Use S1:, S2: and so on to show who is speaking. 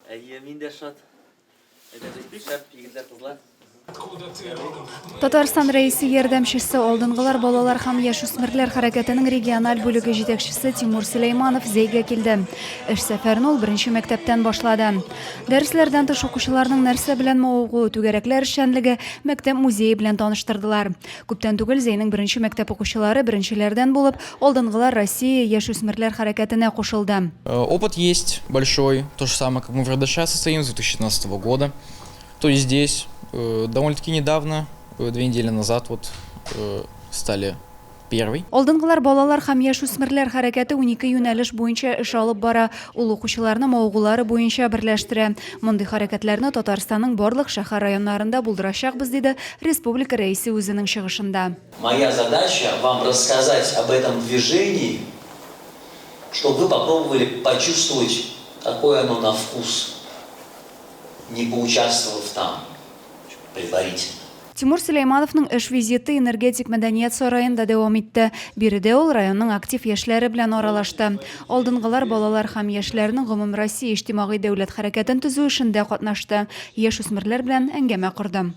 S1: Әйе, мин дә шат. Әйдә, бик шәп, егетләр, кызлар.
S2: Татарстан Рәисе ярдәмчесе, Алдынгылар балалар һәм яшүсмерләр хәрәкәтенең региональ бүлеге җитәкчесе Тимур Сөләйманов Зәйгә килде. Эш сәфәрен ул беренче мәктәптән башлады. Дәресләрдән тыш укучыларның нәрсә белән мавыгуы, түгәрәкләр эшчәнлеге, мәктәп музее белән таныштырдылар. Күптән түгел Зәйнең беренче мәктәп укучылары беренчеләрдән булып Алдынгылар Россия яшүсмерләр хәрәкәтенә кушылды.
S3: Опыт есть большой, то же самое, как мы в РДШ состоим с 2016 года, то и здесь довольно-таки недавно, две недели назад вот стали первый.
S2: Алдынгылар балалар һәм яшүсмерләр хәрәкәте унике юнәлеш буенча эш алып бара. Ул укучыларны мавыгулары буенча берләштерә. Мондый хәрәкәтләрне Татарстанның барлык шәһәр-районнарында булдырачакбыз, диде республика Рәисе үзенең чыгышында.
S1: Моя задача вам рассказать об этом движении, чтобы вы попробовали почувствовать, какое оно на вкус, не поучаствовав там предварительно.
S2: Тимур Сөләймановның эш визиты Энергетик мәдәният сараенда дәвам итте. Биредә ул районның актив яшьләре белән аралашты. Алдынгылар балалар һәм яшьләрнең гомумроссия иҗтимагый дәүләт хәрәкәтен төзү эшендә катнашты, яшүсмерләр белән әңгәмә корды.